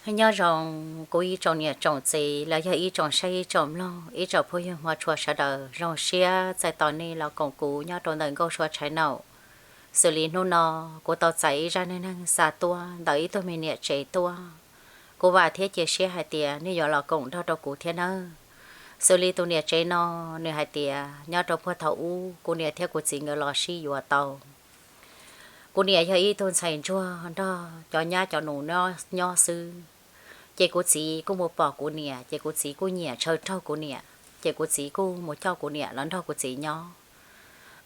Nyob zoo kuv ib tsoom niam tsoom txiv los yog ib tsoom saib ib tsoom mloog, ib tsoom phooj ywg hmov tshua sawv daws. Zoo siab txais tos nej los koom kuv nyob rau ntawm Nkauj Sua Tshaiv Naum. Xws li hnub no kuv tau txais ib zaj neej neeg xa tuaj ntawm ib tug me niam tsev tuaj. Kuv vam thiab cia siab hais tias nej yuav los koom nrog rau kuv thiab nawb. Xws li tus niam tsev no, nws hais tias nyob rau puag thaum ub kuv niam thiab kuv txiv nkawd los sib yuav tau. Kuv niam yog ib tug ntxhais ntsuag nrog cov nyab cov nus nyob xwb. Ces kuv txiv kuj mus pom kuv niam, ces kuv txiv kuj nyiam ntshaw raug kuv niam, ces kuv txiv kuj mus coj kuv niam los nrog kuv txiv nyob.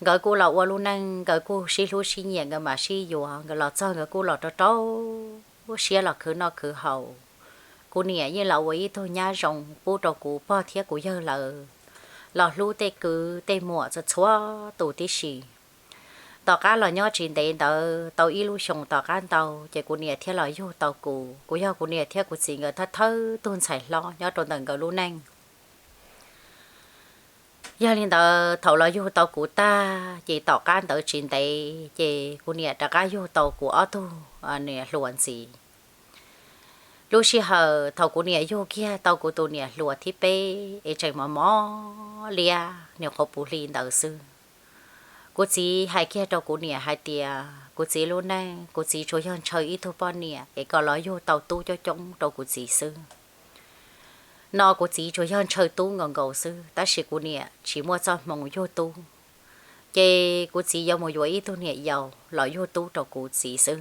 Nkawd kuj los ua lub neej, nkawd kuj sib hlub sib nyiam, nkawd mam sib yuav, nkawd los txog nkawd kuj los rau rau siab los khwv noj khwv haus. Kuv niam yeej los ua ib tug nyab zoo pub rau kuv pog thiab kuv yawg lawv los hlub tej kwv tej muam txhua txhua tus tib si. Tom qab los nyob tsis ntev ntawd tau ib lub xyoos tom qab ntau, ces kuv niam thiaj los yug tau kuv. Kuv yog kuv niam thiab kuv txiv nkawd thawj thawj tug ntxhais hlob nyob rau ntawm nkawd lub neej. Yog li ntawd thaum los yug tau kuv tag ces tom qab ntawd tsis ntev ces kuv niam rov qab yug tau kuv ob tug niam hluas ntxiv. Lub sij hawm thaum kuv niam yug kiag tau kuv tus niam hluas thib peb es tseem mos mos liab, nws qhuav puv hli ntawd xwb. Kuv txiv hais kiag rau kuv niam hais tias kuv txiv lub neej kuv txiv tsuas yog ntshaw ib tug poj niam es kom los yug tau tub coob coob rau kuv txiv xwb. No kuv txiv tsuas yog ntshaw tub nkaus nkaus xwb, tab sis kuv niam tsis muaj txoj hmoo yug tub, ces kuv txiv yuav mus yuav ib tug niam yau los yug tub rau kuv txiv xwb.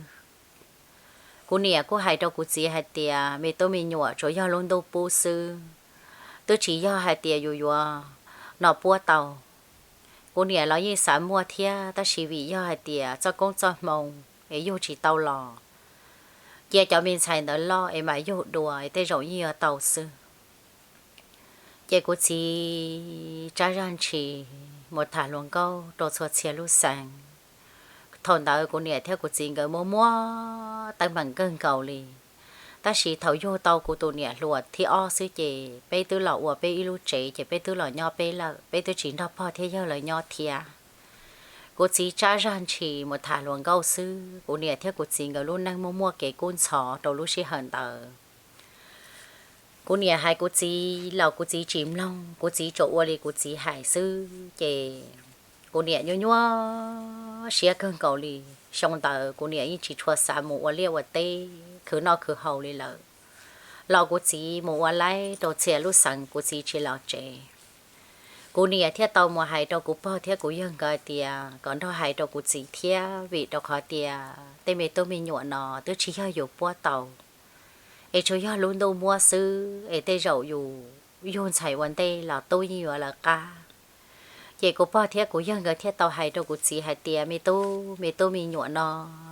Kuv niam kuj hais rau kuv txiv hais tias me tub me nyuam tsuas yog lub ntuj pub xwb, twb tsis yog hais tias yus yuav no puab tau. Kuv niam los yeej xav muaj thiab, tab sis vim yog hais tias txoj koob txoj hmoo es yug tsis tau los, cia cov me ntxhais ntawd loj es mam yug dua es tej zaum yeej yuav tau xwb. Ces kuv txiv tsab zaj ntshis mus tham hluas nkauj rau txhua txhia lub xeev. Thaum ntawd kuv niam thiab kuv txiv nkawd muaj muaj teeb meem kawg nkaus li. Tab sis thaum yug tau kuv tus niam hluas thib ob xwb ces peb twb los ua peb ib lub tsev, ces peb twb los nyob peb lawm, peb twb tsis nrog pog thiab yawg lawv nyob thiab. Kuv txiv tsab zaj ntshis mus tham hluas nkauj xwb, kuv niam thiab kuv txiv nkawd lub neej muaj muaj kev kub ntxhov rau lub sij hawm ntawd. Kuv niam hais kuv txiv los kuv txiv tsis mloog, kuv txiv tsuas ua li kuv txiv hais xwb, ces kuv niam nyuaj nyuaj siab kawg nkaus li. Xyoo ntawd kuv niam yeej tsis tshua xav mus ua liaj ua teb khwv noj khwv haus li lawm, los kuv txiv mus ua laib rau txhia lub xeev, kuv txiv tsis los tsev. Kuv niam thiaj tau mus hais rau kuv pog thiab kuv yawg nkawd tias kom nrog hais rau kuv txiv thiab, vim rau qhov tias tej me tub me nyuam no twb tsis yog yus puab tau, es tsuas yog lub ntuj muab xwb, es tej zaum yus yug ntxhais ua ntej los tub yeej yuav lawv qab. Ces kuv pog thiab kuv yawg nkawd thiaj tau hais rau kuv txiv hais tias me tub, me tub me nyuam no,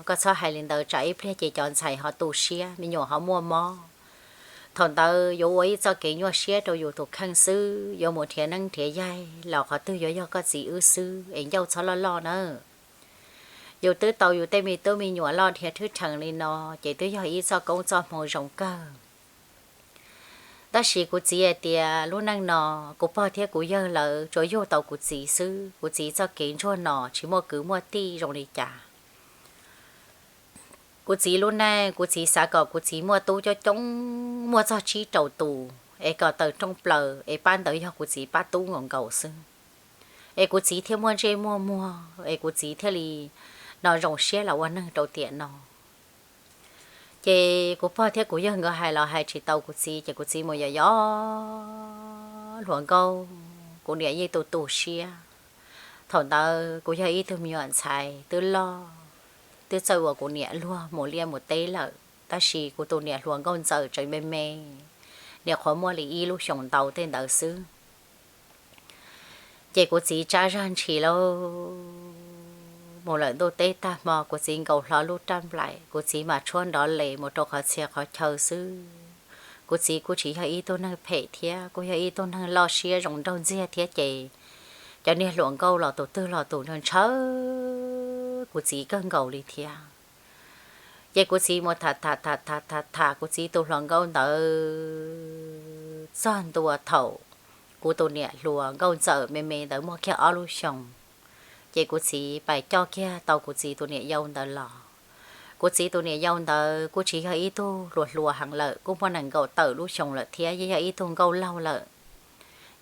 koj txhob hais li ntawd, tsam ib pliag ces cov ntxhais ho tu siab, me nyuam ho muaj mob. Thaum ntawd yuav ua ib txoj kev nyuaj siab rau yus tus kheej xwb, yuav mus nrhiav neeb nrhiav yaig los qhov twg yuav yog koj txiv wb xwb, es ncauj txhob loj loj nawb. Yus twb tau yus tej me tub me nyuam loj dhia thwb rhees li no, ces twb yog ib txoj koob txoj hmoo zoo kawg. Tab sis kuv txiv hais tias lub neej no, kuv pog thiab kuv yawg lawv tsuas yug tau kuv txiv xwb, kuv txiv txoj kev ntsuag no tsis muaj kwv muaj tij zoo li cas. Kuv txiv lub neej, kuv txiv xav kom kuv txiv muaj tub coob coob, muaj txog tsib rau tus, es kom tawm rooj plaws, es pab ntawd yog kuv txiv pab tub nkaus nkaus xwb, es kuv txiv thiaj muaj ntsej muaj muag, es kuv txiv thiaj li no zoo siab los ua neeg rau tiam no. Ces kuv pog thiab kuv yawg nkawd hais los hais tsis tau kuv txiv, ces kuv txiv mus yos yos hluas nkauj, kuv niam yeej tu tu siab. Thaum ntawd kuv yog ib tug me nyuam ntxhais twb loj, twb txawj ua kuv niam luag mus liaj mus teb lawm, tab sis kuv tus niam hluas nkauj ntxawm tseem me me, niam qhuav muaj li ib lub xyoos ntau tej ntawd xwb. Ces kuv txiv tsab zaj ntshis lauj, mus lawm ntuj teb tag hmo, kuv txiv nkaus hlo lub raj nplaim, kuv txiv mam tshuab nrov les mus rau qhov txhia qhov chaw xwb. Kuv txiv kuj tsis yog ib tug neeg phem thiab, kuj yog ib tug neeg loj siab zoo nraug ntxiag thiab, ces cov niag hluas nkauj los tus twg los tus ntshaw ntshaw kuv txiv kawg nkaus li thiab. Ces kuv txiv mus tham tham tham tham tham tham kuv txiv tus hluas nkauj ntawd txog ntua thaum kuv tus niam hluas nkauj ntxawm me me ntawd muaj kiag ob lub xyoos, ces kuv txiv pais coj kiag tau kuv txiv tus niam yau ntawd los. Kuv txiv tus niam yau ntawd kuj tsis yog ib tug hluas hluas heev lawm, kuj muaj nees nkaum tawm lub xyoo lawm thiab, yeej yog ib tug nkauj laug lawm.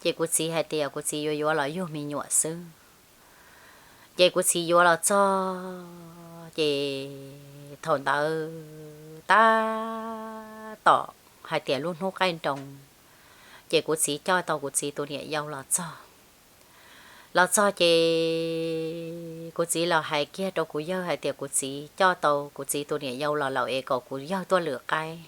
Ces kuv txiv hais tias kuv txiv yuav yuav los yug me nyuam xwb. Ces kuv txiv yuav los txog, ces thaum ntawd tab tom hais tias lub hnub qaij nroos, ces kuv txiv coj tau kuv txiv tus niam yau los txog. Los txog ces kuv txiv los hais kiag rau kuv yawg hais tias kuv txiv coj tau kuv txiv tus niam yau los lawm es kom kuv yawg tuaj lwm qaib.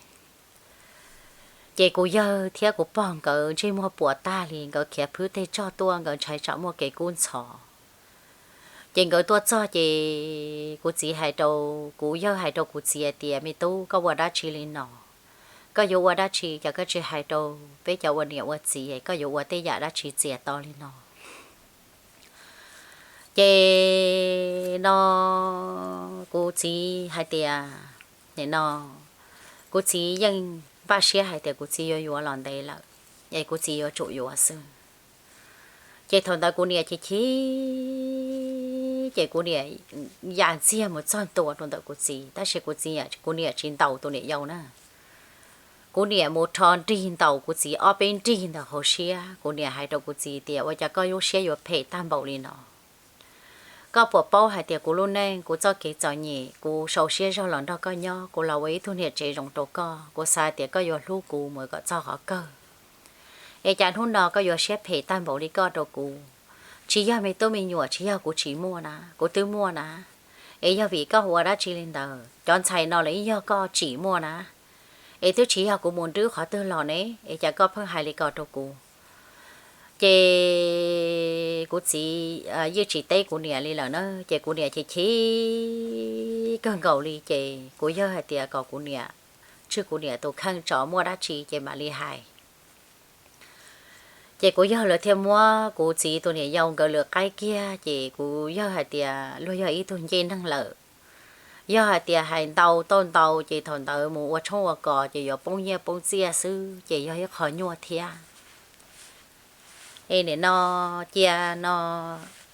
Ces kuv yawg thiab kuv pog nkawd ntsej muag puas tag li, nkawd khiav phwb tej tsog tuaj, nkawd ntshai tsam muaj kev kub ntxhov. Ces nkawd tuaj txog ces kuv txiv hais rau, kuv yawg hais rau kuv txiv hais tias, me tub, koj ua dab tsi li no? Koj yuav ua dab tsi cas koj tsis hais rau peb cov ua niam ua txiv, koj yuav ua tej yam dab tsi txias to li no? Ces no kuv txiv hais tias, nim no kuv txiv yeej npaj siab hais tias kuv txiv yuav yuav los ntev lawm, es kuv txiv yuav tsum yuav xwb. Ces thaum ntawd kuv niam chim chim, ces kuv niam ya ntxiag mus txog ntua rau ntawm kuv txiv, tab sis kuv txiv, kuv niam tsis ntaus tus niam yau na. Kuv niam mus rho nrig ntaus kuv txiv ob peb nrig ntawm hauv siab. Kuv niam hais rau kuv txiv tias, ua cas koj lub siab yuav phem tag npaum li no? Koj puas paub hais tias kuv lub neej, kuv txoj kev txom nyem, kuv sau siab zog los nrog koj nyob, kuv los ua ib tug niam tsev zoo rau koj, kuv xav tias koj yuav hlub kuv mus kom txog qhov kawg. Es cas hnub no koj yuav siab phem tag npaum li koj rau kuv? Tsis yog me tub me nyuam, tsis yog kuv tsis muaj na, kuv twb muaj na. Es yog vim koj ua dab tsi li ntawd? Cov ntxhais no los yeej yog koj tsim muaj na. Es twb tsis yog kuv mus nrwb qhov twg los ne, es cas koj pheej hais li ko rau kuv? Ces kuv txiv yeej tsis teb kuv niam li lawm na, ces kuv niam chim chim kawg nkaus li, ces kuv yawg hais tias kom kuv niam tswj kuv niam tus kheej tso, muaj dab tsi ces mam li hais. Ces kuv yawg lawv thiaj muab kuv txiv tus niam yau nkawd lwm qaib kiag, ces kuv yawg hais tias luag yog ib tug ncej neeg lawm. Yog hais tias hais ntau tau ntau ces thaum ntawd mus ua tshoob ua kos ces yuav poob nyiaj poob txiaj xwb, ces yog ib qho nyuaj thiab. Es nim no cia no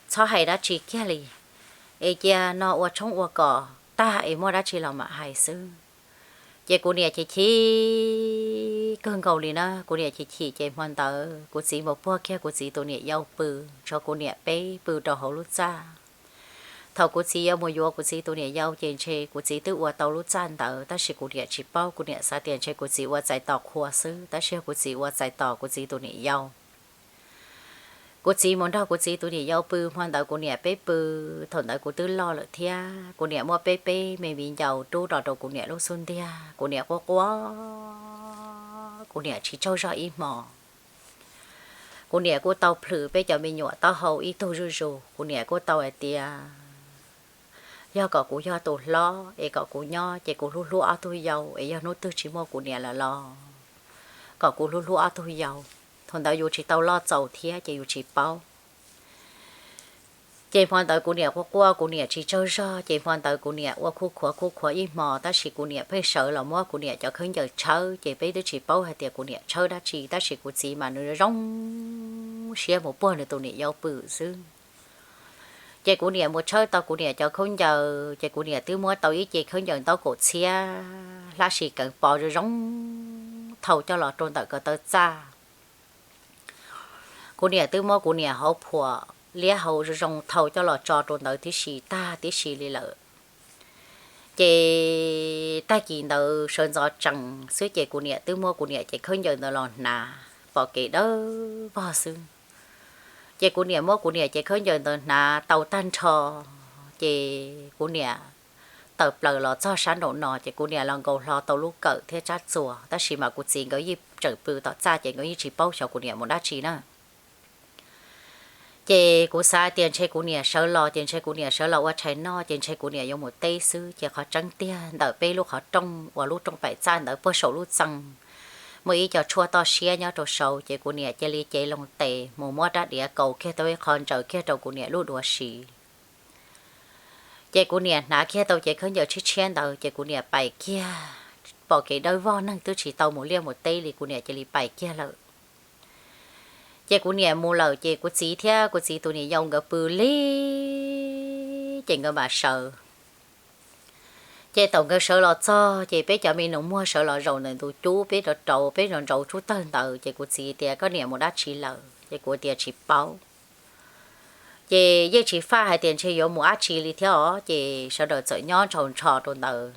txhob hais dab tsi kiag li, es cia no ua tshoob ua kos tag es muaj dab tsi los mam hais xwb. Ces kuv niam chim chim kawg nkaus li na, kuv niam chim chim ces hmo ntawd kuv txiv mus puag kiag kuv txiv tus niam yau pw, tshuav kuv niam peb pw rau hauv lub txaj. Thaum kuv txiv yuav mus yuav kuv txiv tus niam yau ces ntshe kuv txiv twb ua tau lub txaj ntawd, tab sis kuv niam tsis paub, kuv niam xav tias ntshe kuv txiv ua txais tos qhua xwb, tab sis yog kuv txiv ua txais tos kuv txiv tus niam yau. Kuv txiv mus nrog kuv txiv tus niam yau pw, hmo ntawd kuv niam peb pw, thaum ntawd kuv twb loj lawm thiab, kuv niam muab peb peb me viv ncaus rub los rau kuv niam lub xub ntiag, kuv niam quaj quaj, kuv niam tsis tsaug zog ib hmo. Kuv niam kuj tau plhws peb cov me nyuam taub hau ib tug zuj zus, kuv niam kuj tau hais tias yog kom kuv yog tus hlob es kom kuv nyob ces kuv hlub hlub ob tug yau, es yog hnub twg tsis muaj kuv niam lawm los kom kuv hlub hlub ob tug yau. Thaum ntawd yus tsis tau loj txaus thiab ces yus tsis paub. Ces hmo ntawd kuv niam quaj quaj, kuv niam tsis tsaug zog, ces hmo ntawd kuv niam ua khuj khuav khuj khuav ib hmo, tab sis kuv niam pheej sawv los muab kuv niam cov khaub ncaws tshawb, ces peb twb tsis paub hais tias kuv niam tshawb dab tsi, tab sis kuv txiv mas nws zoo siab mus puag nws tus niam yau pw xwb. Ces kuv niam mus tshawb tau kuv niam cov khaub ncaws, ces kuv niam twb muab tau ib ce khaub ncaws ntaub kaum txhiab hlab si keev pov zoo zoo thau coj los rau ntawm ko taw txaj. Kuv niam twb muab kuv niam hauv phuam liab hau zoo zoo thau coj los tso rau ntawd tib si tag tib si li lawm. Ces tag kis ntawd sawv ntxov tsees xwb ces kuv niam twb muab kuv niam ces khaub ncaws ntawd los hnav pom kev dawb vog xwb. Ces kuv niam muab kuv niam ces khaub ncaws ntawd hnav tau tag nrho, ces kuv niam tawm plaws los txog sab nraum no, ces kuv niam los nkaus hlo tau lub kawm thiab tsab txuas, tab sis mas kuv txiv nkawd yeej tseem pw tom txaj, ces nkawd yeej tsis paub xyov kuv niam mus dab tsi na. Ces kuv xav tias ntshe kuv niam sawv los, ces ntshe kuv niam sawv los ua tshais noj, ces ntshe kuv niam yuav mus teb xwb, ces qhov tseeb tiag ntawm peb lub qhov rooj uas lub rooj paim txaj ntawd puag saum lub txee muaj ib co tshuaj toj siab nyob rau saud, ces kuv niam cia li cev loo tes mus muab rab diav kaus kiag tau ib qho ntsaws kiag rau kuv niam lub duav siv. Ces kuv niam hnav kiag tau cev khaub ncaws tshiab tshiab ntawd, ces kuv niam pais kiag, pom kev dawb vog neeg twb tsis tau mus liaj mus teb li, kuv niam cia li pais kiag lawm. Ces kuv niam mus lawm, ces kuv txiv thiab kuv txiv tus niam yau nkawd pw li, ces nkawd mam sawv. Ces thaum nkawd sawv los txog ces peb cov me nus muag sawv los zaum ntawm ntug cub, peb rauv rauv, peb nrauv nrauv tsub tawg ntawd ces kuv txiv tias, Koj niam mus dab tsi lawm? Ces kuv tias, Tsis paub. Ces yeej tsis faj hais tias ntshe yuav mus dab tsi li thiab os, ces sawv daws txawm nyob ntshaus ntsho rau ntawd.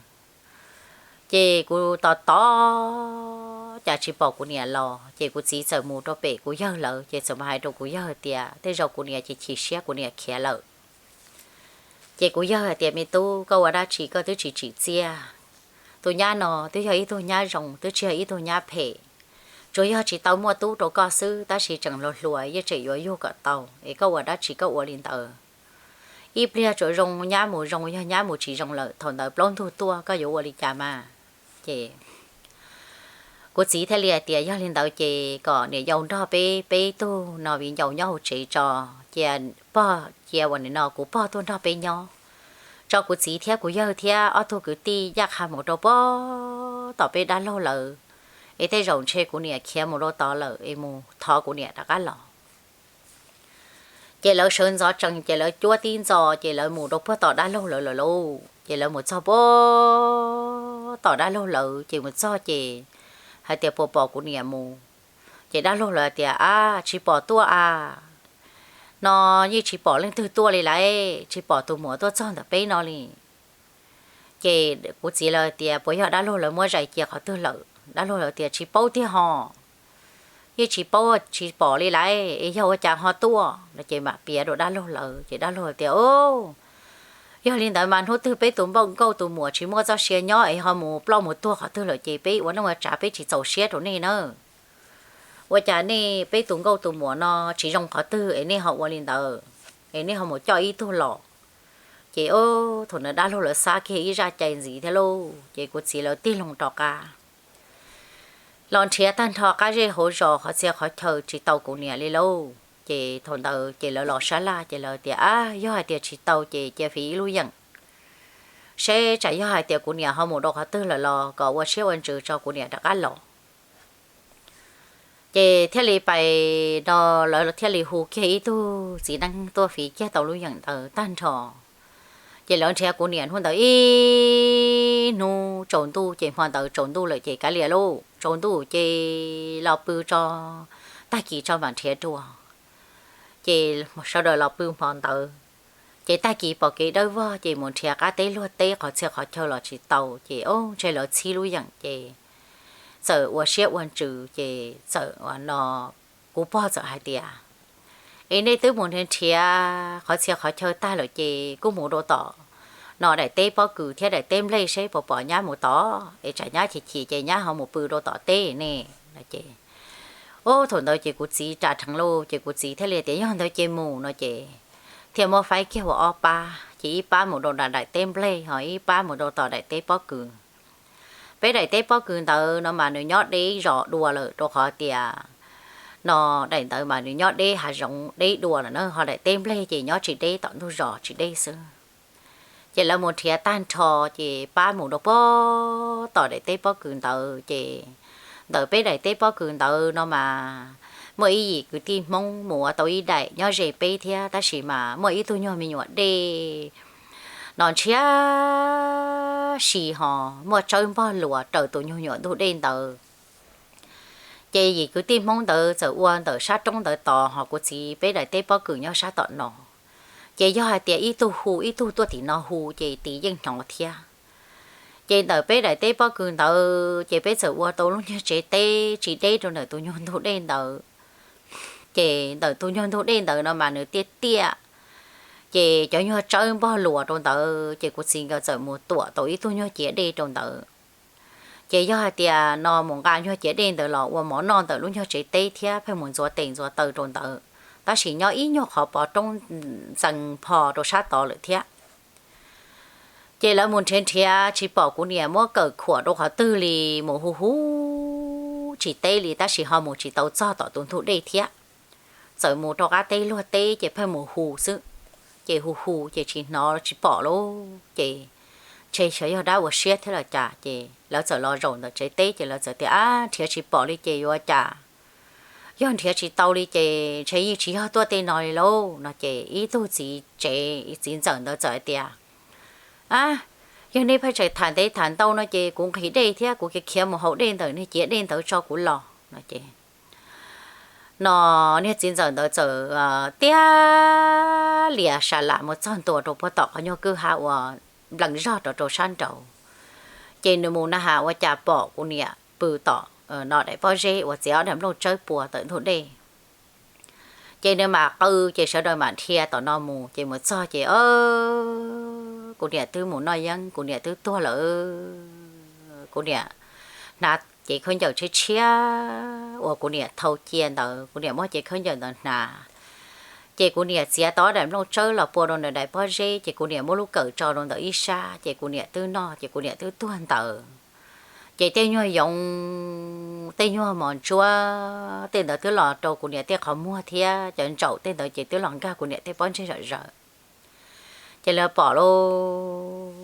Ces kuv tos tos cas tsis pom kuv niam los, ces kuv txiv txawm mus rau pem kuv yawg lawv, ces txawm mus hais rau kuv yawg tias, Tej zaum kuv niam chim chim siab kuv niam khiav lawm. Ces kuv yawg hais tias, Me tub, koj ua dab tsi koj twb tsis tsim txiaj? Tus nyab no twb yog ib tug nyab zoo, twb tsis yog ib tug nyab phem. Tsuas yog tsis tau muaj tub rau koj xwb, tab sis tseem hluas hluas yeej tseem yuav yug kom tau, es koj ua dab tsi koj ua li ntawd? Ib pliag tsuas zoo nyab mus, zoo yog nyab mus tsis zoo lawm, thaum ntawd plaub ntug tuaj koj yuav ua li cas mas? Ces kuv txiv thiaj li hais tias, Yog li ntawd ces kom niam yau nrog peb, peb tug no viv ncaus nyob hauv tsev tso, cia pog, cia uas nim no kuv pog tuaj nrog peb nyob, tso kuv txiv thiab kuv yawg thiab ob tug kwv tij ncaj qha mus rau puag tom peb dab laug lawv, es tej zaum ntshe kuv niam khiav mus rau tod lawm es mus thov kuv niam rov qab los. Ces lawv sawv ntxov tsees ces lawv cuab tib ntxo ces lawv mus rau puag tom dab laug lawv lawm lauj. Ces lawv mus txog puag tom dab laug lawv ces mus txog ces hais tias, Puas pom kuv niam mus? Ces dab laug lawv tias, Ab, tsis pom tuaj a, no yeej tsis pom leej twg tuaj li lauj, tsis pom tus muam tuaj txog ntawm peb no li. Ces kuv txiv lawv tias, Puas yog dab laug lawv muab zais cia qhov twg lawm? Dab laug lawv tias, Tsis paub tiag ho, yeej tsis paub, tsis pom li lauj, es yog ua cas ho tuaj no? Ces mam piav rau dab laug lawv ces dab laug lawv tias, Yog li ntawd mas hnub twg peb tus npauj nkauj tus muam tsis muaj txoj sia nyob es ho mus ploj mus tuag qhov twg lawm ces peb ua neej ua tsav peb tsis txaus siab rau nej na. Ua cas nej peb tus nkauj tus muam no tsis zoo qhov twg es nej ho ua li ntawd, es nej ho mus coj ib tug los? Ces thaum ntawd dab laug lawv xav kiag ib zaj cai ntxiv thiab lauj, ces kuv txiv lawv tig loo rov qab los nrhiav tag nrho qab zej hauv zos qhov txhia qhov chaw tsis tau kuv niam li lauj. Ces thaum ntawd ces lawv los sab laj ces lawv tias, Ab, yog hais tias tsis tau ces cia fiv ib lub yeem, seb tsam yog hais tias kuv niam ho mus rau qhov twg lawm los kom ua siab ua ntsws tso kuv niam rov qab los. Ces thiaj li pais no, lawv thiaj li hu kiag ib tug txiv neeb tuaj fiv kiag tau lub yeem ntawd tag nrho. Ces lawv nrhiav kuv niam hnub ntawd ib hnub tsaus ntuj, ces hmo ntawd tsaus ntuj lawm ces kav liam lauj, tsaus ntuj ces los pw tso, tag kis tso mam nrhiav dua. Ces sawv daws los pw hmo ntawd, ces tag kis pom kev dawb vog ces mus nrhiav qab teb luag teb qhov txhia qhov chaw los tsis tau, ces o ntshe lawv txhib lub yeem ces txawm ua siab ua ntsws ces txawm no, kuv pog txawm hais tias, Es nej twb mus nrhiav nrhiav qhov txhia qhov chaw tag lawm ces kuj mus rau tom no daim teb pob kws thiab daim teb nplej seb puas pom nyab mus tod, es tsam nyab chim chim ces nyab ho mus pw rau tom teb ne. Ces o thaum ntawd ces kuv txiv ras dheev lauj, ces kuv txiv thiaj li tias, Yog ntawd ces mus no ces thiaj muab faib kiag ua ob pab, ces ib pab mus rau daim teb nplej ho ib pab mus rau tom daim teb pob kws. Peb daim teb pob kws ntawd no mas nws nyob deb zos dua lawm rau qhov tias no daim ntawd mas nws nyob deb hav zoov deb dua lawm na, ho daim teb nplej ces nyob tsis deb tom ntug zos tsis deb xwb. Ces lawv mus nrhiav tag nrho ces pab mus rau puag tom daim teb pob kws ntawd ces ntawm peb daim teb pob kws ntawd no mas muaj ib yim kwv tij Hmoob mus ua tau ib daim nyob ze peb thiab tab sis mas muaj ib tug nyuag me nyuam dej no ntshiab si ho muaj tsawb npog luas raws tus nyuag nyuam ntug dej ntawd. Ces yim kwv tij Hmoob ntawd txawm ua ntawm sab roob ntawd tod ho kuv txiv peb daim teb pob kws nyob sab tom no. Ces yog hais tias ib tug hu ib tug tuaj tim no hu ces tis yeej hnov thiab. Ces ntawm peb daim teb pob kws ntawd ces peb txawm ua tau lub nyuag tsev teb tsis deb rau ntawm tus nyuag ntug dej ntawd. Ces ntawm tus nyuag ntug dej ntawd no mas nws tiaj tiaj, ces cov nyuag tsawb npog luas rau ntawd ces kuv txiv nkawd txawm mus tuam tau ib tug nyuag ciav dej rau ntawd. Ces yog hais tias no mus nqa nyuag ciav dej ntawd los ua mov noj ntawm lub nyuag tsev teb thiab pheej mus ntxuav tes ntxuav taw rau ntawd, tab sis nyob ib nyuag qhov pov roob ntxees pho rau sab tod lawm thiab. Ces lawv mus nrhiav nrhiav tsis pom kuv niam muab kawm khuam rau qhov twg li, mus hu hu tsis teb li tab sis ho mus tsis tau txog tom tus ntug dej thiab. Txawm mus rau qab teb luag teb ces pheej mus hu xwb, ces hu hu ces tsis hnov tsis pom lauj. Ces ntshe xyov yog dab ua siab thiab los cas ces lawv txawm los zaum ntawm tsev teb ces lawv txawm tias, Ab, nrhiav tsis pom li ces yuav cas, yog nrhiav tsis tau li ces ntshe yeej tsis yog tuaj tej no li lauj no. Ces ib tug txiv tsev txiv ntxawm ntawd txawm hais tias, Ab, Yog nej pheej tseem tham ntev tham ntau no ces kuv nqhis dej thiab kuv khiav khiav mus haus dej ntawm niag ciav dej ntawd tso kuv los no ces, no niag txiv ntxawm ntawd txawm tiag lias sa lam mus txog ntua rau puag tom qhov nyuag kwj ha uas nplees zog rau rau sab nraud. Ces nws mus na has ua cas pom kuv niam pw tom no daim pob zeb uas txiav ob daim nplooj tsawb pua tawm ntug dej. Ces nws mam qw ces sawv daws mam dhia tom no mus ces mus txog ces kuv niam twb mus noj yeeb, kuv niam twb tuag lawm. Kuv niam hnav cev khaub ncaws tshiab tshiab uas kuv niam thau cia ntawd, kuv niam muab cev khaub ncaws ntawd hnav. Ces kuv niam txiav tau ob daim nplooj tsawb los pua rau ntawm daim pob zeb ces kuv niam muab lub kawm tso rau ntawm ib sab ces kuv niam twb noj ces kuv niam twb tuag ntawd. Ces tej nyuag yoov, tej nyuag mos ntsuab tej ntawd twb los rau kuv niam tej qhov muag thiab cov ntsaum tej ntawd ces twb los nkag kuv niam tej pob ntseg zom zaws. Ces lawv pom lauj,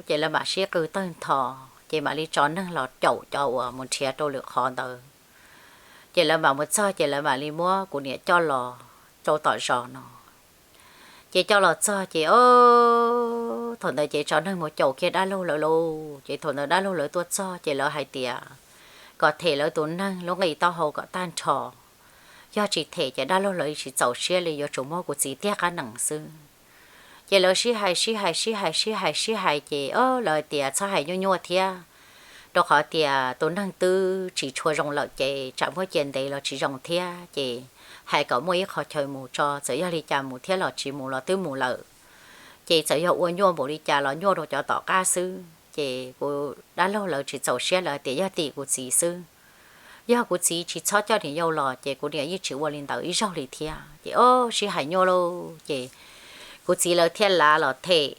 ces lawv mam sib qw tawg ntho, ces mam li tso neeg los caum cov uas mus nrhiav rau lwm qhov ntawd. Ces lawv mam mus txog ces lawv mam li muab kuv niam coj los rau tom zos no. Ces coj los txog ces o, thaum ntawd ces tso neeg mus caum kiag dab laug lawv lauj. Ces thaum ntawd dab laug lawv tuaj txog ces lawv hais tias kom them lawv tus neeg lub nqi taub hau kom tag nrho. Yog tsis them ces dab laug lawv tsis txaus siab li, yuav tsum muab kuv txiv tiag qab nees xwb. Ces lawv sib hais sib hais sib hais sib hais sib hais ces o, lawv hais tias txhob hais nyuaj nyuaj thiab, rau qhov tias tus neeg twb tsis tshua zoo lawm ces tsam muab cia ntev los tsis zoo thiab ces hais kom muaj ib qho chaw mus tso, txawm yog li cas mus thiab los tsis mus los twb mus lawm. Ces txawm yog ua nyuaj npaum li cas los nyuaj rau cov tom qab xwb. Ces kuv dab laug lawv tsis txaus siab, lawv tias yog tim kuv txiv xwb. Yog kuv txiv tsis txhob coj niam yau los ces kuv niam yeej tsis ua li ntawd ib zaug li thiab. Ces o, sib hais nyuaj lauj, ces kuv txiv lawv thiaj lav los them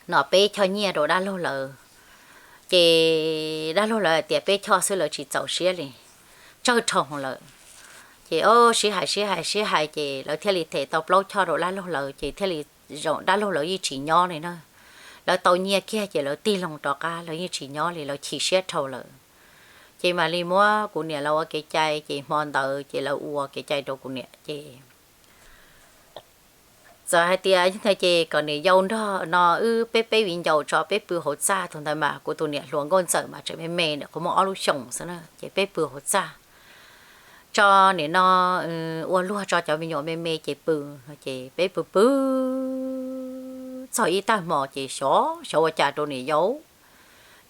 no peb choj nyiaj rau dab laug lawv. Ces dab laug lawv hais tias peb choj xwb lawv tsis txaus siab li, tsawg rhoo lawm. Ces o, sib hais sib hais sib hais ces lawv thiaj li them tau plaub choj rau dab laug lawv ces thiaj li zoo, dab laug lawv yeej tsis nyob li na. Lawv tau nyiaj kiag ces lawv tig loo rov qab, lawv yeej tsis nyob li, lawv chim siab dhau lawm. Ces mam li muab kuv niam los ua kev cai, ces hmo ntawd ces lawv ua kev cai rau kuv niam ces txawm hais tias yog ntawd ces kom niam yau nrog no wb peb peb viv ncaus tso peb pw hauv txaj. Thaum ntawd mas kuv tus niam hluas nkauj ntxawm mas tseem me me ntawm qhov muaj ob lub xyoos xwb na, ces peb pw hauv txaj tso nim no ua luag tso cov me nyuam me me ces pw. Ces peb pw pw txog ib tag hmo ces xyov xyov ua cas rau niam yau,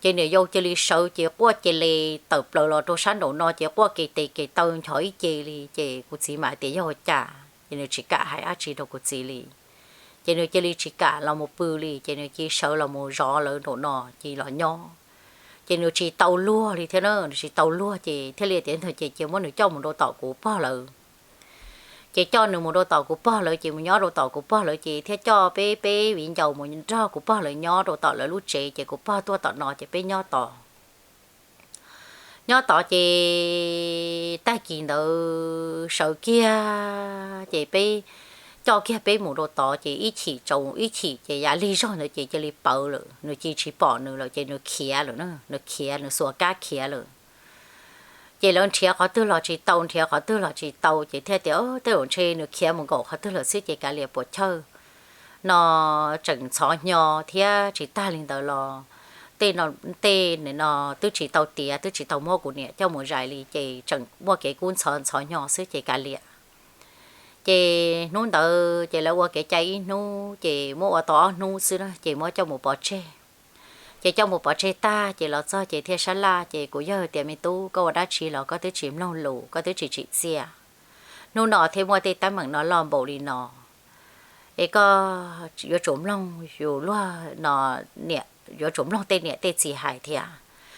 ces niam yau cia li sawv ces quaj cia li tawm plaws los rau sab nraum no ces quaj kev tes kev taw nchov ib ce li. Ces kuv txiv mam tias yog ua cas, ces nws tsis kam hais dab tsi rau kuv txiv li. Ces nws cia li tsis kam los mus pw li, ces nws cia li sawv los mus zov lawv nraum no cia li los nyob. Ces nws tsis tau luag li thiab na, nws tsis tau luag ces thiaj li tias ntawd ces cia muab nws coj mus rau tom kuv pog lawv. Ces coj nws mus rau tom kuv pog lawv ces mus nyob rau tom kuv pog lawv ces thiaj coj peb peb viv ncaus mus nrog kuv pog lawv nyob rau tom lawv lub tsev ces kuv pog tuaj tom no ces peb nyob tod. Nyob tod ces tag kis ntawd sawv kiag ces peb coj kiag peb mus rau tod ces ib chim tsaus ib chim ces yav lig zog ntawd ces cia li pawv lawm, nws cia li tsis pom nws lawm ces nws khiav lawm na, nws khiav, nws xuas kab khiav lawm. Ces lawv nrhiav qhov twg los tsis tau, nrhiav qhov twg los tsis tau ces thiaj tias tej zaum ntshe nws khiav mus nkaum qhov twg lawm xwb ces kav liam puas chawj no tseem ntxhov hnyo thiab tsis tag li ntawd los tej no, tej no twb tsis tau tiav, twb tsis tau muab kuv niam coj mus zais li ces tseem muaj kev kub ntxhov ntxhov hnyo xwb ces kav liam. Ces hnub ntawd ces lawv ua kev cai ib hnub ces muab ua tau ob hnub xwb na ces muab coj mus pov tseg. Ces coj mus pov tseg tag ces los txog ces thiaj sab laj ces kuv yawg tias me tub, koj ua dab tsi los koj twb tsis mloog lus, koj twb tsis tsim txiaj. Hnub no thiaj muaj tej teeb meem no loj npaum li no, es koj yuav tsum mloog yus luag no, niam, yuav tsum mloog tej niam tej txiv hais thiab,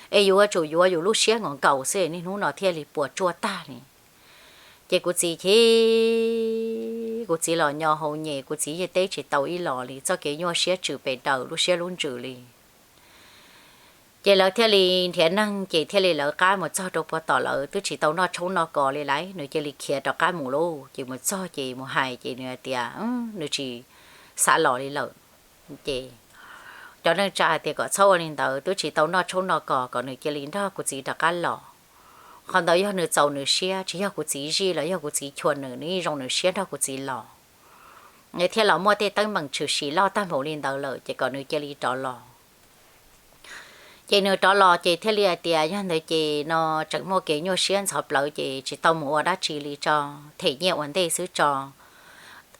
es yus yuav tsum yuav yus lub siab nkaus nkaus xwb niaj hnub no thiaj li puas tsuaj tag li. Ces kuv txiv chim, kuv txiv los nyo hau nyem, kuv txiv yeej teb tsis tau ib los li, txoj kev nyuaj siab tswm pes daws lub siab lub ntsws li. Ces lawv thiaj li nrhiav neeg ces thiaj li lawv qab mus txog rau puag tom lawv twb tsis tau noj tshoob noj kos li lauj, nws cia li khiav rov qab mus lauj. Ces mus txog ces mus hais ces nws hais tias nws tsis xav los li lawm. Ces cov neej tsa hais tias kom txhob ua li ntawd, twb tsis tau noj tshoob noj kos kom nws cia li nrog kuv txiv rov qab los. Qhov ntawd yog nws txaus nws siab, tsis yog kuv txiv zij los yog kuv txiv chua nws, nws yeej zoo nws siab nrog kuv txiv los. Thiaj los muaj tej teeb meem tshwm sim loj tag npaum li ntawd lawm ces kom nws cia li rov los. Ces nws rov los ces thiaj li hais tias yog ntawd ces no tseem muaj kev nyuaj siab ntxhov plawv ces tsis tau mus ua dab tsi li tso, them nyiaj ua ntej xwb tso,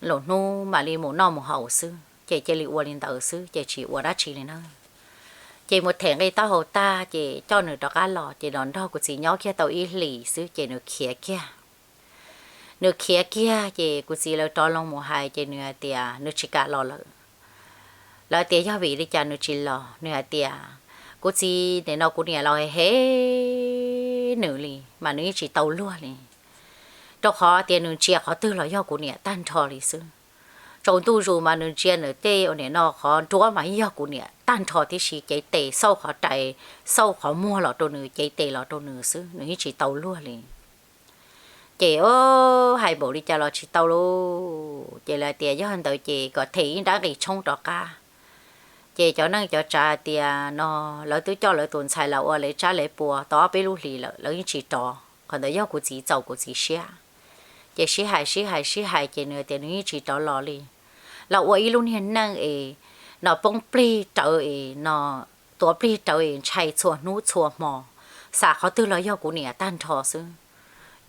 lwm hnub mam li mus noj mus haus xwb ces cia li ua li ntawd xwb ces tsis ua dab tsi li na. Ces mus them nqi taub hau tag ces coj nws rov qab los ces los nrog kuv txiv nyob kiag tau ib hlis xwb ces nws khiav kiag. Nws khiav kiag ces kuv txiv lawv rov loo mus hais ces nws hais tias nws tsis kam los lawm. Lawv tias yog vim li cas nws tsis los, nws hais tias kuv txiv nim no kuv niam los hem nws li mas nws yeej tsis tau luag li, rau qhov tias nws ntsia qhov twg los yog kuv niam tag nrho li xwb. Tsaus ntuj zus mas nws ntsia nws tej ua nim no qhov nruab mas yog kuv niam tag nrho tib si, cev tes xauj qhov rais, xauj qhov muag los rau nws, cev tes los rau nws xwb, nws yeej tsis tau luag li. Ces o, hais npaum li cas los tsis tau lauj. Ces lawv tias yog ntawd ces kom them ib nrab nqi tshoob rov qab. Ces cov neej cov tsav tias no lawv twb coj lawv tus ntxhais los ua lawv tsab lawv pua tau ob peb lub hlis lawm, lawv yeej tsis rov. Qhov ntawd yog kuv txiv txaus kuv txiv siab. Ces sib hais sib hais sib hais ces nws tias nws yeej tsis rov los li. Los ua ib lub niag neej es no poob plig rawv es no tuav plig rawv es ntshai txhua hnub txhua hmo, xav qhov twg los yog kuv niam tag nrho xwb.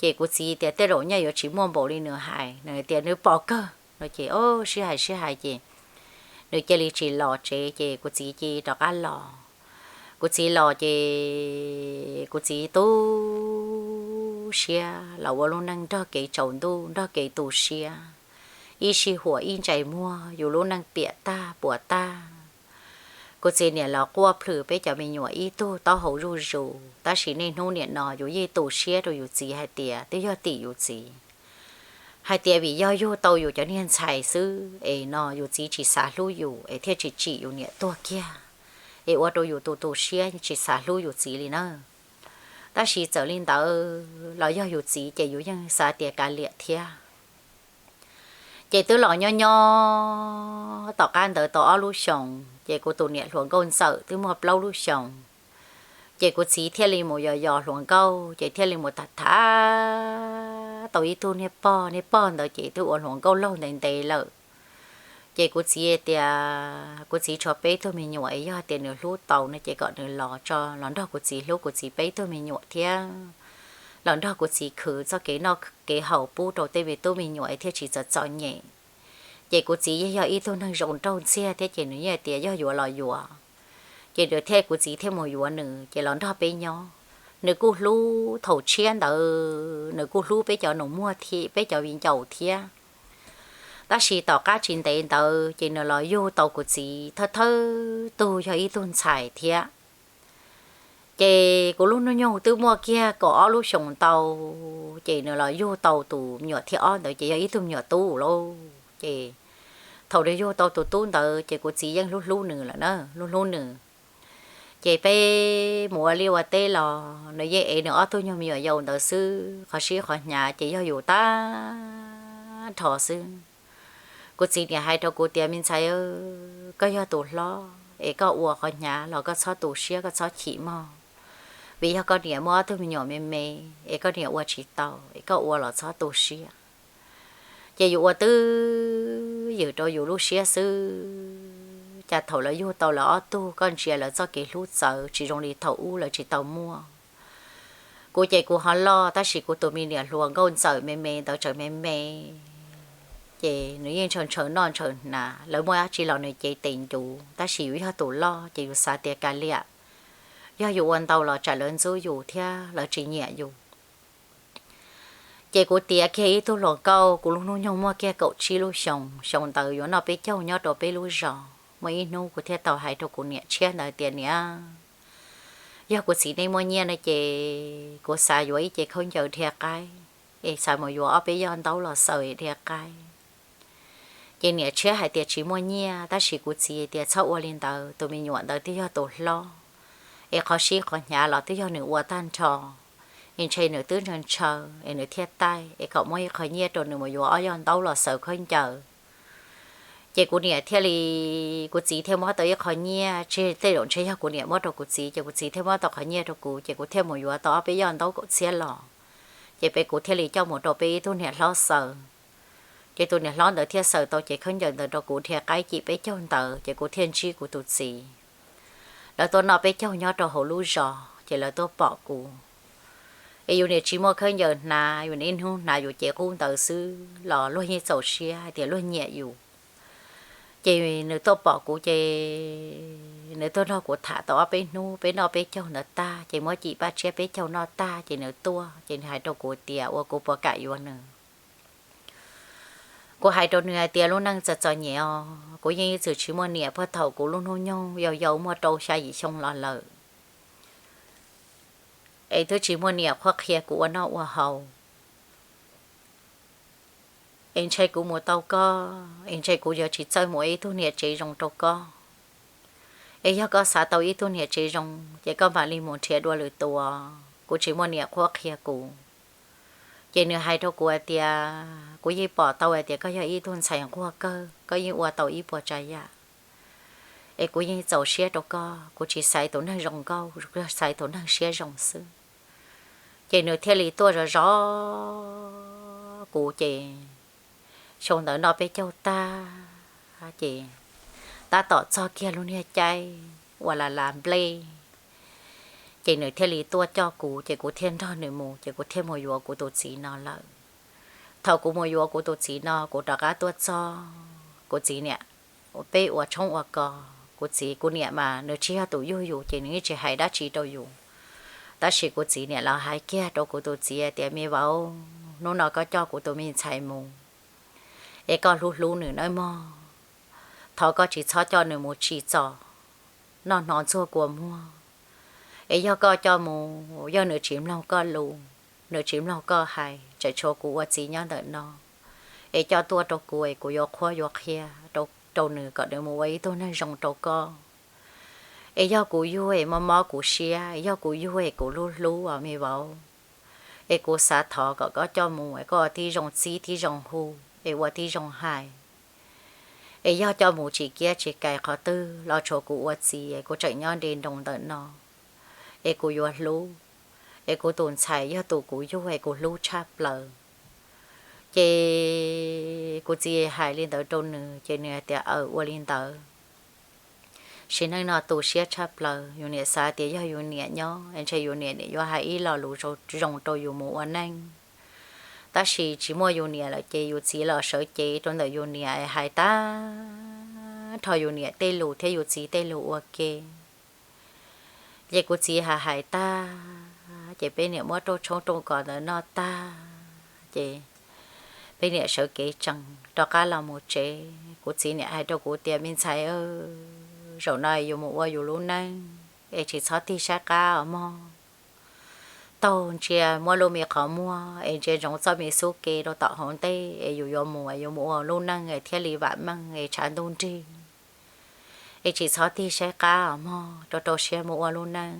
Ces kuv txiv tias tej zaum nyaj yuav tsis muaj npaum li nws hais, nws tias nws pom kawg no ces o, sib hais sib hais ces nws cia li tsis los tsev ces kuv txiv cia li rov qab los. Kuv txiv los ces kuv txiv tu siab los ua lub neej nrog kev tsaus ntuj nrog kev tu siab, ib sij huam ib ntsais muag yus lub neej piam tag puas tag. Kuv txiv niam los quaj plhws peb cov me nyuam ib tug taub hau zuj zus, tab sis niaj hnub nim no yus yeej tu siab rau yus txiv hais tias twb yog tim yus txiv, hais tias vim yog yug tau yus cov niag ntxhais xwb es no yus txiv tsis xav hlub yus es thiaj tsis tsim yus niam tuag kiag, es ua rau yus tu tu siab tsis xav hlub yus txiv li na. Tab sis txawm li ntawd los yog yus txiv ces yus yeej xav tias kav liam thiab. Ces twb los nyob nyob tom qab ntawd tau ob lub xyoos ces kuv tus niam hluas nkauj ntxawm twb muaj plaub lub xyoos. Ces kuv txiv thiaj li mus yos yos hluas nkauj ces thiaj li mus tham tham tau ib tug niag pog, niag pog ntawd ces twb ua hluas nkauj laug ntev ntev lawm. Ces kuv txiv tias kuv txiv tshuav peb tug me nyuam es yog tias nws hlub tau no ces kom nws los tso, los nrog kuv txiv hlub kuv txiv peb tug me nyuam thiab los nrog kuv txiv khwv txoj kev noj kev haus pub rau tej me tub me nyuam es thiaj tsis txom txom nyem. Ces kuv txiv yeej yog ib tug neeg zoo nraug ntxiag thiab ces nws yeej tias yog yuav los yuav. Ces nws thiaj, kuv txiv thiaj mus yuav nws ces los nrog peb nyob. Nws kuj hlub, thaum tshiab ntawd nws kuj hlub peb cov nus muag thiab peb cov viv ncaus thiab. Tab sis tom qab tsis ntev ntawd ces nws los yug tau kuv txiv thawj thawj tug yog ib tug ntxhais thiab. Ces kuv lub hnub nyoog twb muaj kiag kaum ob lub xyoos ntau, ces nws los yug tau tus me nyuam thib ob ntawd ces yog ib tug me nyuam tub lauj. Ces thaum nws yug tau tus tub ntawd ces kuv txiv yeej hlub hlub nws lawm na, hlub hlub nws. Ces peb mus ua liaj ua teb los nws yeej ev nws ob tug nyuag me nyuam yaus ntawd xwb, qhov sib qhov hnyav ces yog yus tag nrho xwb. Kuv txiv niam hais rau kuv tias me ntxhais, koj yog tus hlob es koj ua qhov hnyav los koj txhob tu siab koj txhob chim mog, vim yog koj niam muaj ob tug me nyuam me me es koj niam ua tsis tau es koj ua los txhob tu siab. Ces yus ua twj ywm rau yus lub siab xwb, cas thaum lawv yug tau lawv ob tug koj ntsia lawv txoj kev hlub txawv tsis zoo li thaum ub lawv tsis tau muaj. Kuv ces kuv ho loj tab sis kuv tus me niam hluas nkauj ntxawm me me ntawd tseem me me, ces nws yeej ntshaw ntshaw noj ntshaw hnav, lawv muaj dab tsi los nws cev tes ncuv, tab sis yus yog tus loj ces yus xav tias kav liam, yog yus ua ntau los tsam lawv ntxub yus thiab lawv tsis nyiam yus. Ces kuv tiav kiag ib tug hluas nkauj, kuv lub hnub nyoog muaj kiag kaum tsib lub xyoos, xyoo ntawd yuav noj peb caug nyob rau peb lub zos. Muaj ib hnub kuv thiaj tau hais rau kuv niam tshiab ntawd tias niam, yog kuv txiv nej muaj nyiaj no ces kuv xav yuav ib ce khaub ncaws dhia qaib, es xav mus yuav ob peb yoj ntaub los xaws dhia qaib. Ces niam tshiab hais tias tsis muaj nyiaj, tab sis kuv txiv tias txhob ua li ntawd, tus me nyuam ntawd twb yog tus hlob, es qhov sib qhov hnyav los twb yog nws ua tag nrho, es ntshe nws twb ntshaw ntshaw es nws thiaj taij, es kom muab ib qho nyiaj rau nws mus yuav ob yoj ntaub los xaws khaub ncaws. Ces kuv niam thiaj li, kuv txiv thiaj muab tau ib qho nyiaj, tseg tej zaum ntshe yog kuv niam muab rau kuv txiv, ces kuv txiv thiaj muab tau qhov nyiaj rau kuv, ces kuv thiaj mus yuav tau ob peb yoj ntaub kaum txhiab los. Ces peb kuv thiaj li coj mus rau peb ib tug niam hlob xaws. Ces tus niam hlob ntawd thiaj xaws tau cev khaub ncaws ntawd rau kuv dhia qaib cim peb caug ntawd, ces kuv thiaj ntsib kuv tus txiv. Lawv tuaj noj peb caug nyob rau hauv lub zos ces lawv tuaj pom kuv, es yus niam tsis muaj khaub ncaws hnav, yus niam ib hnub hnav yus cev qub ntawd xwb los luag yeej txaus siab hais tias luag nyiam yus. Ces nws tuaj pom kuv ces nws tuaj nrog kuv tham tau ob peb hnub, peb noj peb caug ntawd tag ces muab cim paj tsiab peb caug noj tag ces nws tuaj ces nws hais rau kuv tias ua kuv puas kam yuav nws. Kuv hais rau nws hais tias lub neej txom txom nyem os, kuv yeej ib txwm tsis muaj niam puag thaum kuv lub hnub nyoog yau yau muaj rau xya yim xyoo los lawm, es twb tsis muaj niam qhuab qhia kuv ua noj ua haus. Es ntshe kuv mus tau koj, es ntshe kuv yuav tsis txawj mus ib tug niam tsev zoo rau koj. Es yog koj xav tau ib tug niam tsev zoo ces koj mam li mus nrhiav dua lwm tus, kuv tsis muaj niam qhuab qhia kuv. Ces nws hais rau kuv hais tias kuv yeej pom tau hais tias koj yog ib tug ntxhais nquag kawg, koj yeej ua tau ib puas tsav yam, es kuv yeej txaus siab rau koj, kuv tsis xaiv tus neeg zoo nkauj, kuv xaiv tus neeg siab zoo xwb. Ces nws thiaj li tuaj zov zov kuv ces xyoo ntawd noj peb caug tag ces tab tom txog kiag lub niag caij uas las las nplej, ces nws thiaj li tuaj coj kuv ces kuv thiaj nrog nws mus ces kuv thiaj mus yuav kuv tus txiv no lawm. Thaum kuv mus yuav kuv tus txiv no kuv rov qab tuaj txog kuv txiv niam, peb ua tshoob ua kos, kuv txiv kuv niam mas nws tsis yog tus yug yus ces nws yeej tsis hais dab tsi rau yus. Tab sis kuv txiv niam los hais kiag rau kuv tus txiv tias me vauv, hnub no koj coj kuv tus me ntxhais mus es koj hlub hlub nws nawb mog, thov koj tsis txhob coj nws mus tsim txom noj hnov ntxuag kua muag. Es yog koj coj mus, yog nws tsis mloog koj lus, nws tsis mloog koj hais, tseem tshuav kuv ua txiv nyob ntawm no, es coj tuaj rau kuv es kuv yuav qhuab yuav qhia rau nws kom nws mus ua ib tug neeg zoo rau koj. Es yog kuv yug es mob mob kuv siab, yog kuv yug es kuv hlub hlub os me vauv, es kuv xav thov kom koj coj mus es koj ua tib zoo txib tib zoo hu, es ua tib zoo hais. Es yog coj mus tsis kiab tsis kais qhov twg los tshuav kuv ua txiv es kuv tseem nyob nte nroos ntawm no, es kuv yuav hlub, es kuv tus ntxhais yog tus kuv yug es kuv hlub tshaj plaws. Ces kuv txiv hais li ntawd rau nws ces nws hais tias aw ua li ntawd. Sim neej no tu siab tshaj plaws, yus niam xav tias yog yus niam nyob es ntshe yus niam yuav hais ib lo lus zoo rau yus mus ua neej. Tab sis tsis muaj yus niam lawm ces yus txiv los sawv cev rau ntawm yus niam es hais tag nrho yus niam tej lus thiab yus txiv tej lus ua ke. Ces kuv txiv hais hais tag ces peb niam muab rooj tshoob rooj kos ntawd noj tag ces peb niam sawv kev tsees rov qab los mus tsev. Kuv txiv niam hais rau kuv tias me ntxhais, zaum no yus mus ua yus lub neej es tsis txhob tig saib qab os mog. Taug ntsia muab lub me qhov muag es ntsia ntsoov txoj me xub ke rau tom hauv ntej es yus yuav mus es yuav mus ua lub neej es thiaj li vam meej es tshav ntuj nrig. Es tsis txhob tig saib qab os mog, rau rau siab mus ua lub neej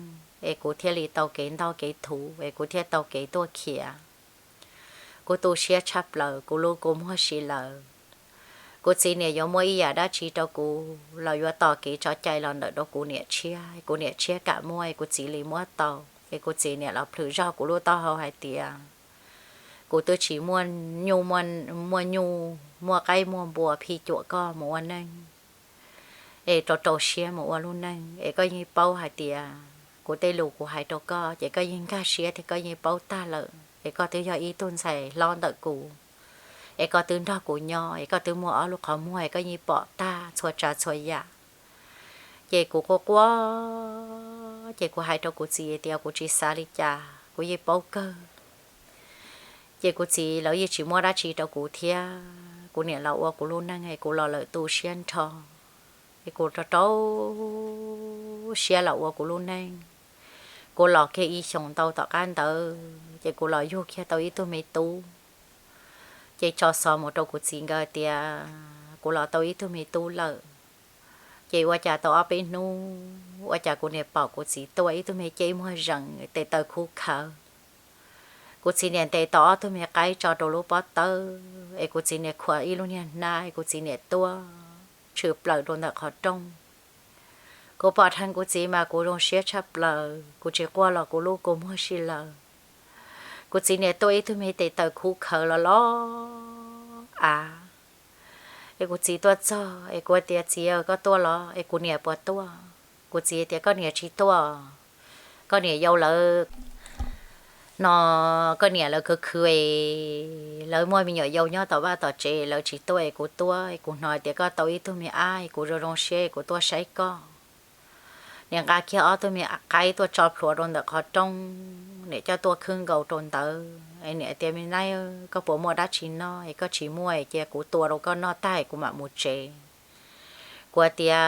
es kuv thiaj li tau kev ntoj kev thuv es kuv thiaj tau kev tuaj khiav. Kuv tu siab tshaj plaws, kuv lub kua muag si lawm. Kuv txiv niam yuav muaj ib yam dab tsi rau kuv los yuav tos kev tso cai los ntawm rau kuv niam tshiab, kuv niam tshiab kam muab es kuv txiv li muab tau. Es kuv txiv niam los plhws zog kuv lub taub hau hais tias kuv twb tsis muaj nyuj, muaj nyuj muaj qaib muaj npua phij cuam koj mus ua neej, es rau rau siab mus ua lub neej es koj yeej paub hais tias kuv tej lus kuv hais rau koj ces koj yeej nkag siab thiab koj yeej paub tag lawm es koj twb yog ib tug ntxhais hlob ntawm kuv, es koj twb nrog kuv nyob es koj twb muaj ob lub qhov muag es koj yeej pom tag txhua tsav txhua yam. Ces kuv quaj quaj ces kuv hais rau kuv txiv tias kuv tsis xav li cas, kuv yeej paub kawg. Ces kuv txiv lawv yeej tsis muab dab tsi rau kuv thiab, kuv niam los ua kuv lub neej es kuv los lawm tu siab nrho. Es kuv rau rau siab los ua kuv lub neej. Kuv los kiag ib xyoos ntau tom qab ntawd ces kuv los yug kiag tau ib tug me tub. Ces tso xov mus rau kuv txiv nkawd tias kuv los tau ib tug me tub lawm. Ces ua cas tau ob peb hnub ua cas kuv niam pom kuv txiv tuaj ib tug me caij muag zees tes taw khuv khawv. Kuv txiv niam ntes tau ob tug me qaib tso rau lub pob tawb es kuv txiv niam khuam ib lub niag hnab es kuv txiv niam tuaj tshwm plaws rau ntawm qhov rooj. Kuv pom dheev kuv txiv mas kuv zoo siab tshaj plaws, kuv tsis quaj los kuv lub kua muag si lawm. Kuv txiv niam tuaj ib tug me tes taw khuv khawv los los av. Es kuv txiv tuaj txog es kuv tias txiv, koj tuaj los? Es kuv niam puas tuaj? Kuv txiv tias koj niam tsis tuaj, koj niam yau lawv no, koj niam lawv khwv khwv es lawv muaj me nyuam yau nyob tom vaj tom tsev, lawv tsis tuaj es kuv tuaj es kuv hnov tias koj tau ib tug me ab es kuv zoo zoo siab es kuv tuaj saib koj. Niam nqa kiag ob tug me qaib tuaj tso plhuav rau ntawm qhov rooj, niam coj tuaj khwb nkaus rau ntawd es niam tias me nab, koj puas muaj dab tsi noj es koj tsis muaj es cia kuv tua rau koj noj tag es kuv mam mus tsev. Kuv tias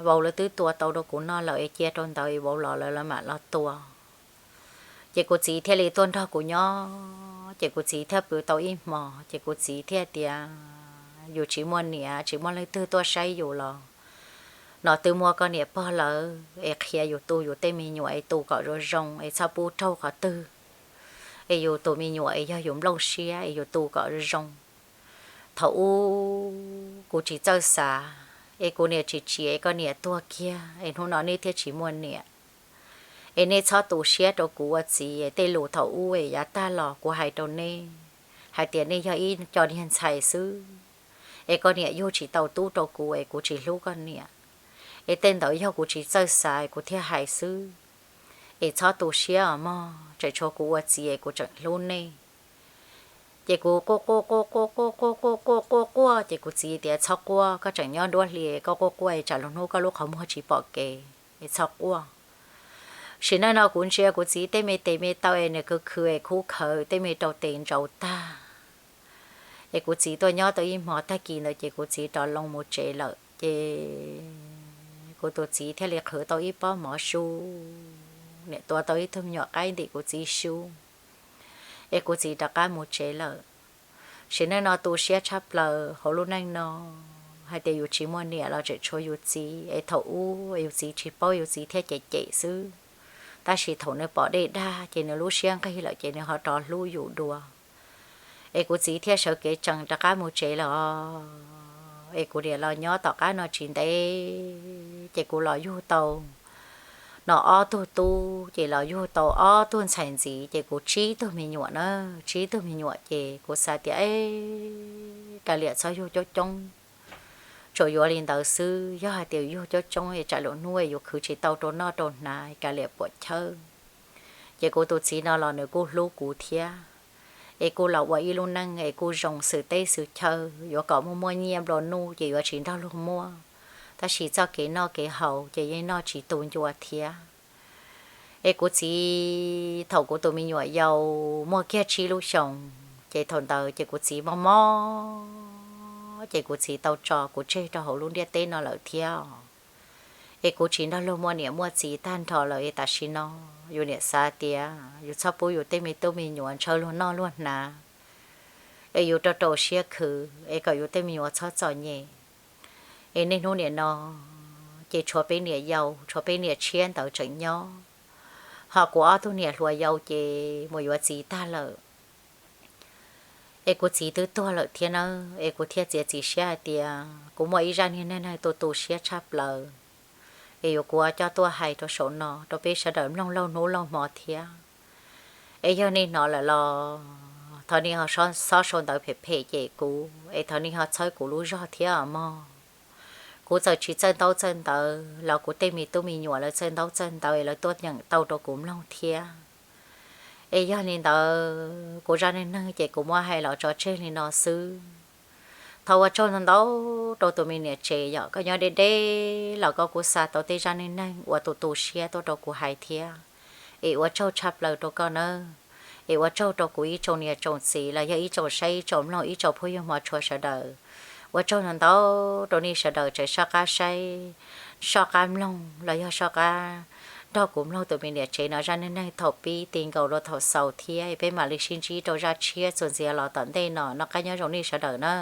vauv lawv twb tua tau rau kuv noj lawm es cia rau ntawd es vauv los lawv mam los tua. Ces kuv txiv thiaj li tuaj nrog kuv nyob, ces kuv txiv thiaj pw tau ib hmos, ces kuv txiv thiaj tias yus tsis muaj niam tsis muaj leej twg tuaj saib yus los no twb muaj koj niam pog lawv es qhia yus tu yus tej me nyuam es tu kom zoo zoo es txhob pub raug qhov twg, es yus tus me nyuam es yog yus nplooj siab es yus tu kom zoo zoo. Thaum ub kuv tsis txawj xav es kuv niam tsis tsim es koj niam tuag kiag es hnub no nej thiaj tsis muaj niam. Es nej txhob tu siab rau kuv ua txiv es tej lus thaum ub es yav tag los kuv hais rau nej hais tias nej yog ib co niag ntxhais xwb, es koj niam yug tsis tau tub rau kuv es kuv tsis hlub koj niam. Es tej ntawd yog kuv tsis txawj xav kuv thiaj hais xwb. Es txhob tu siab os mog, tseem tshuav kuv ua txiv es kuv tseem hlub nej. Ces kuv quaj quaj quaj quaj quaj quaj quaj quaj quaj quaj, ces kuv txiv tias txhob quaj, koj tseem nyob nruab hli koj quaj quaj tsam lwm hnub koj lub qhov muag tsis pom kev, es txhob quaj. Sim neej no kuv ntsia kuv txiv tej me tes me taw es nws khwv khwv es khub khawv tej me rau tes ntsaus tag. Es kuv txiv tuaj nyob tau ib hmos tag kis ntawd ces kuv txiv rov loo mus tsev lawm, ces kuv tus txiv thiaj li qhwv tau ib pob mov su, niam tua tau ib tug me nyuam qaib ntim kuv txiv su, es kuv txiv rov qab mus tsev lawm. Sim neej no tu siab tshaj plaws hauv lub neej no, hais tias yus tsis muaj niam los tseem tshuav yus txiv, es thaum ub yus txiv tsis paub yus txiv thiaj cem cem xwb, tab sis thaum nws pom dej dag ces nws lub siab nqig lawm ces nws ho rov hlub yus dua. Es kuv txiv thiaj sawv kev tsees rov qab mus tsev lawm os. Es kuv niam los nyob tom qab no tsis ntev ces kuv los yug tau no ob tug tub, ces los yug tau ob tug ntxhais ntxiv, ces kuv tsib tug me nyuam na, tsib tug me nyuam ces kuv xav tias kav liam txhob yug coob coob, tsuas yuav li ntawd xwb, yog hais tias yug coob coob es tsam lwm hnub es yus khwv tsis tau rau noj rau hnav kav liam puam chawb. Ces kuv tus txiv no los nws kuj hlub kuv thiab, es kuj los ua ib lub neej es kuj zoo xwm teb xwm chaw, yuav kom muaj muaj nyiaj nplua nuj ces yuav tsis nrog luag muaj, tab sis txoj kev noj kev haus ces yeej noj tsis tu ncua thiab. Es kuv txiv thaum kuv tus me nyuam yaus muaj kiag tsib lub xyoos, ces thaum ntawd ces kuv txiv mob mob, ces kuv txiv tau tso kuv tseg rau hauv lub ntiaj teb no lawm thiab. Es kuv tsis nrog luag muaj niam muaj txiv tag nrho lawm es tam sim no yus niam xav tias yus txhob pub yus tej me tub me nyuam ntshaw luag noj luag hnav, es yus rau rau siab khwv es kom yus tej me nyuam txhob txom nyem. Es niaj hnub nim no ces tshuav peb niam yau, tshuav peb niam tshiab ntawd tseem nyob, ho kuv ob tug niam hluas yau ces mus yuav txiv tag lawm. Es kuv txiv twb tuag lawm thiab nawb, es kuv thiaj txiav txim siab hais tias kuv muaj ib zaj niag neej neeg tu tu siab tshaj plaws, es yuav kuv coj tuaj hais rau saum no rau peb sawv daws mloog laug hnub laug hmo thiab. Es yog nej hnov lawm los thov nej ho xob sau ntawv phem phem cem kuv, es thov nej ho txhawb kuv lub zog thiab os mog. Kuv txawm tsis txawj ntaub txawj ntawv los kuv tej me tub me nyuam lawv txawj ntaub txawj ntawv es lawv tuaj nyeem tau rau kuv mloog thiab. Es yog li ntawd kuv zaj neej neeg ces kuv muab hais los tso tseg li no xwb. Thov ua tsaug ntau ntau rau tus me niam tsev yom, koj nyob deb deb los koj kuj xa tau tej zaj neej neeg uas tu tu siab tuaj rau kuv hais thiab. Es ua tsaug tshaj plaws rau koj nawb. Es ua tsaug rau kuv ib tsoom niam tsoom txiv los yog ib tsoom saib ib tsoom mloog ib tsoom phooj ywg hmov tshua sawv daws. Ua tsaug ntau ntau rau nej sawv daws tseem soj qab saib, soj qab mloog los yog soj qab nrog kuv mloog tus me niam tsev no zaj neej neeg thaum pib ti nkaus rau thaum xaus thiab. Es peb mam li sib ntsib rau zaj tshiab txuas ntxiv los tom ntej no, noj qab nyob zoo nej sawv daws na.